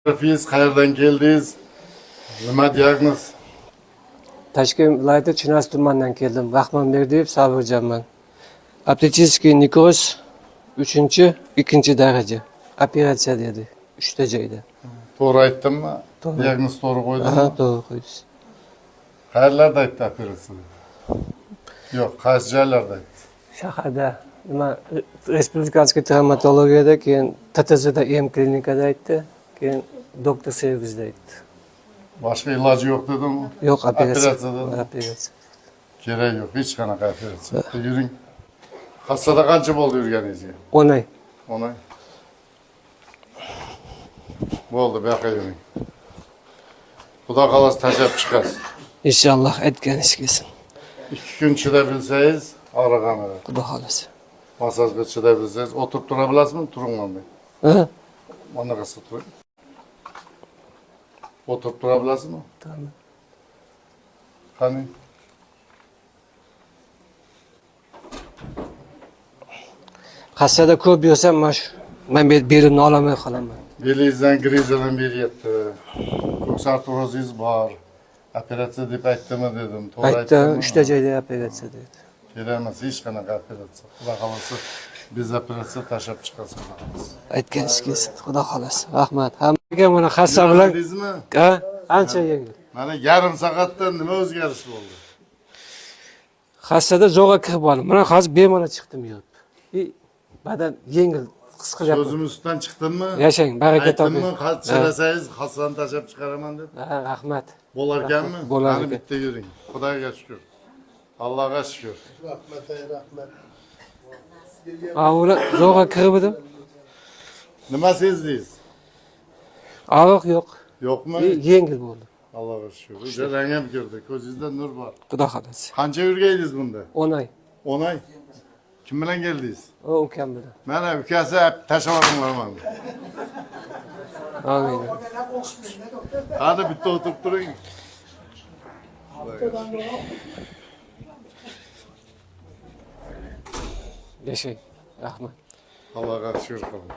Tarifingiz, qayerdan keldingiz? Nima diagnoz? Toshkent viloyati Chinoz tumanidan keldim. Rahmonberdiyev Sabirjonman. Аптечный nekroz 3 2 daraja. Operatsiya dedi. 3 ta joyda. To'g'ri aytdimmi? To'g'ri. Diagnoz to'g'ri qo'ydimmi? Aha, to'g'ri qo'ydingiz. Qayerlarda aytdi operatsiya? Yo'q, qaysi joylarda aytdi? Shaharda nima Respublikanskiy travmatologiyada, keyin TTZda em klinikada aytdi, keyin doktor Sevgizda aytdi. Boshqa iloji yo'q dedimi? Yo'q, operatsiya. Operatsiya dedi. Operatsiya. Kerak yo'q, hech qanaqa operatsiya. Yuring. Hassada qancha bo'ldi yurganingizga? 10 oy. 10 oy. Bo'ldi, bu yoqqa yuring. Xudo xohlasa tashlab chiqasiz. Inshaalloh aytganingiz kelsin. 2 kun chidab bilsangiz, og'riq ham. Xudo xohlasa. Massajga chidab bilsangiz, o'tirib tura bilasizmi? Turing bunday. Ha? Bunaqasi turing. O'tirib tura bilasizmi? Tamam. Qani? Hassada ko'p yursam mana shu men belimni ololmay qolaman. Belingizdan grijadan beryapti. Ko'ks artrozingiz bor. Operatsiya deb aytdimi dedim. To'g'ri Aytdi, aytdimmi? 3 ta joyda operatsiya dedi. Kerak emas, hech qanaqa operatsiya. Xudo xohlasa biz operatsiya tashlab chiqasiz. Xudo xohlasa. Aytganingiz kelsin. Xudo xohlasa. Rahmat. Hammaga mana hassa bilan Bildingizmi? ha, ancha yengil. Mana yarim soatda nima o'zgarish bo'ldi? Hassada zo'rg'a kirib oldim. Mana hozir bemalol chiqdim yurib. I badan yengil his qilyapman. So'zim ustidan chiqdimmi? Yashang, baraka toping. Aytdimmi, chidasangiz hassani tashlab chiqaraman deb. Ha, rahmat. Bo'larkanmi? Bo'lar Qani ekan. bitta yuring. Xudoga shukr. Allohga shukr. Rahmat, ey, rahmat. Avval zo'rg'a kirib edim. Nima sezdingiz? Og'riq yo'q. Yo'qmi? I yengil bo'ldi. Allohga shukr. O'sha rang ham kirdi. Ko'zingizda nur bor. Xudo xohlasa. Qancha yurgaydingiz bunda? 10 oy. 10 oy. Kim bilan keldingiz? O ukam bilan. Mana ukasi tashlab yuboringlar mana. Amin. Qani bitta o'tirib turing. Yashang. Rahmat. Allohga shukr qiling.